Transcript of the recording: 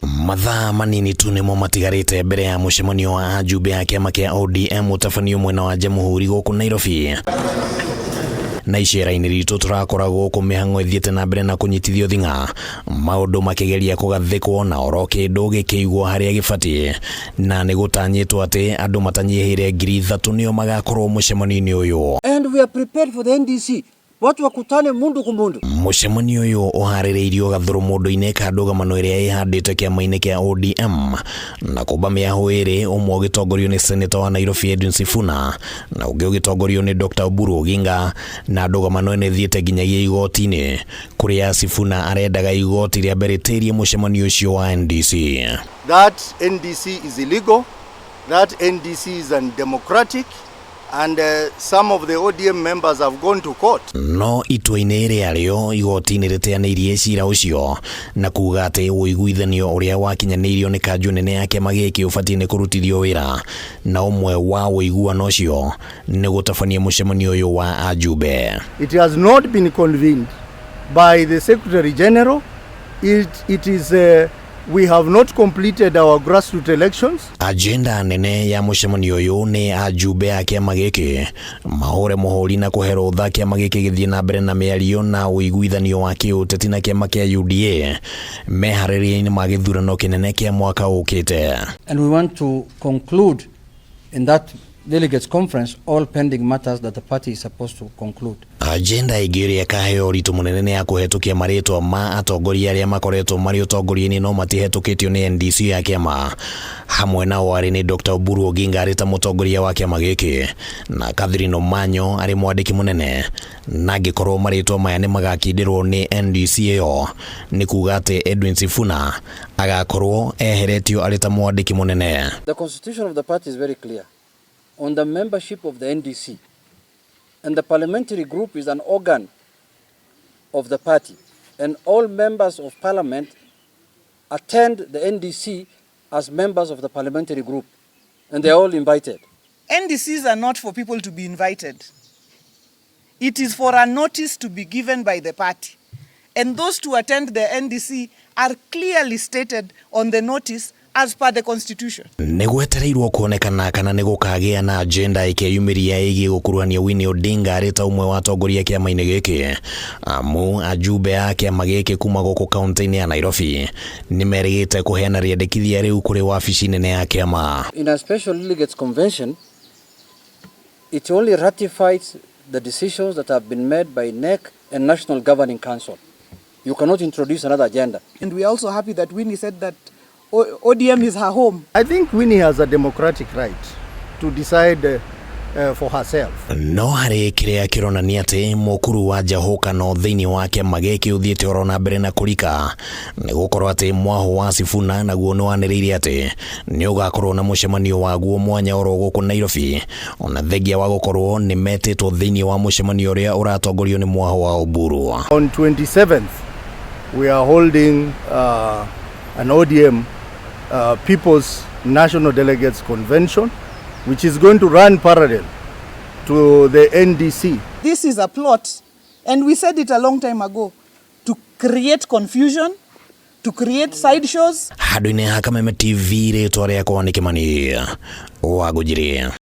Mathaa manini tu nĩmo matigarĩte mbere ya mũcemanio wa ajumbe a kĩama kĩa ODM ũtabanio mwena wa Jamhuri gũkũ Nairobi. Na icera-inĩ ritũ tũrakora gũkũ mĩhang'o ĩthiĩte na mbere na kũnyitithio thing'a, maũndũ makĩgeria kũgathĩkwo na oro kĩndũ gĩkĩigwo harĩa gĩbatiĩ, na nĩ gũtanyĩtwo atĩ andũ matanyihĩire 3000 nĩo magakorwo mũcemanio-inĩ ũyũ. And we are prepared for the NDC. Watu wakutane mundu kwa mundu. Mũcemanio ũyũ ũharĩrĩirio gathũrũmũndũ-inĩ ka ndũgamano ĩrĩa ĩhandĩte kĩama-inĩ kĩa ODM na kũmba mĩahũ ĩrĩ, ũmwe ũgĩtongorio nĩ seneta wa Nairobi Edwin Sifuna na ũngĩ ũgĩtongorio nĩ Dr. Oburu Oginga, na ndũgamano ĩno ĩthiĩte nginyagia igoti-inĩ kũrĩa Sifuna arendaga igoti rĩambe rĩtĩrie mũcemanio ũcio wa NDC. That NDC is illegal, that NDC is undemocratic, and some of the ODM members have gone to court. No itua-inĩ rĩarĩo igoti-inĩ rĩteanĩirie cira ũcio na kuga atĩ ũiguithanio ũrĩa wakinyanĩirio nĩ kanjũ nene ya kĩama gĩkĩ ũbatiĩ nĩ kũrutithio wĩra, na ũmwe wa ũiguano ũcio nĩ gũtabania mũcemanio ũyũ wa ajumbe. It has not been convened by the Secretary General. It is, we have not completed our grassroots elections. Agenda nene ya mũcemanio ũyũ nĩ ajumbe a kĩama gĩkĩ mahũre mũhũri na kũhe rũtha kĩama gĩkĩ gĩthiĩ na mbere na mĩario na ũiguithanio wa kĩũteti na kĩama kĩa UDA meharĩria-inĩ ma gĩthurano kĩnene kĩa mwaka ũkĩte. And we want to conclude in that delegates conference all pending matters that the party is supposed to conclude. Agenda ĩngĩ ĩrĩa ĩkaheo ũritũ mũnene nĩ ya kũhetũkia marĩtwa ma atongoria arĩa makoretwo marĩ ũtongoria-inĩ no matihetũkĩtio nĩ NDC ya kĩama. Hamwe nao arĩ nĩ Dr. Oburu Oginga arĩ ta mũtongoria wa kĩama gĩkĩ na Catherine Omanyo arĩ mwandĩki mũnene, na angĩkorwo marĩtwa maya nĩ magakindĩrwo nĩ NDC ĩyo, nĩ kuga atĩ Edwin Sifuna agakorwo eheretio arĩ ta mwandĩki mũnene. The constitution of the party is very clear on the membership of the NDC. And the parliamentary group is an organ of the party. And all members of parliament attend the NDC as members of the parliamentary group. And they are all invited. NDCs are not for people to be invited. It is for a notice to be given by the party. And those to attend the NDC are clearly stated on the notice as per the constitution. Nĩ gwetereirwo kuonekana kana nĩ gũkagĩa na agenda ĩkeyumĩria ĩgiĩ gũkuruhania Winnie Odinga arĩ ta ũmwe wa atongoria kĩama-inĩ gĩkĩ, amu ajumbe a kĩama gĩkĩ kuma gũkũ kaunti-inĩ ya Nairobi nĩ merĩgĩte kũheana rĩendekithia rĩu kũrĩ wabici nene ya kĩama. In a special delegates convention, it only ratifies the decisions that have been made by NEC and National Governing Council. You cannot introduce another agenda. And we are also happy that Winnie said that ODM is her home. I think Winnie has a democratic right to decide for herself. No harĩ kĩrĩa kĩronania atĩ mũkuru wa njahũkano thĩinĩ wa kĩama gĩkĩ ũthiĩte oro na mbere na kũrika nĩ gũkorwo atĩ mwahũ wa Sifuna naguo nĩ wanĩrĩire atĩ nĩ ũgakorwo na mũcemanio waguo mwanya oro gũkũ Nairobi, ona thengia wa gũkorwo nĩ metĩtwo thĩinĩ wa mũcemanio ũrĩa ũratongorio nĩ mwahũ wa Oburu. On 27th, we are holding an ODM People's National Delegates Convention, which is going to run parallel to the NDC. This is a plot, and we said it a long time ago, to create confusion, to create sideshows. Handũ-inĩ ha Kameme TV, rĩtwa rĩakwa nĩ Kĩmani wa Ngũnjiri.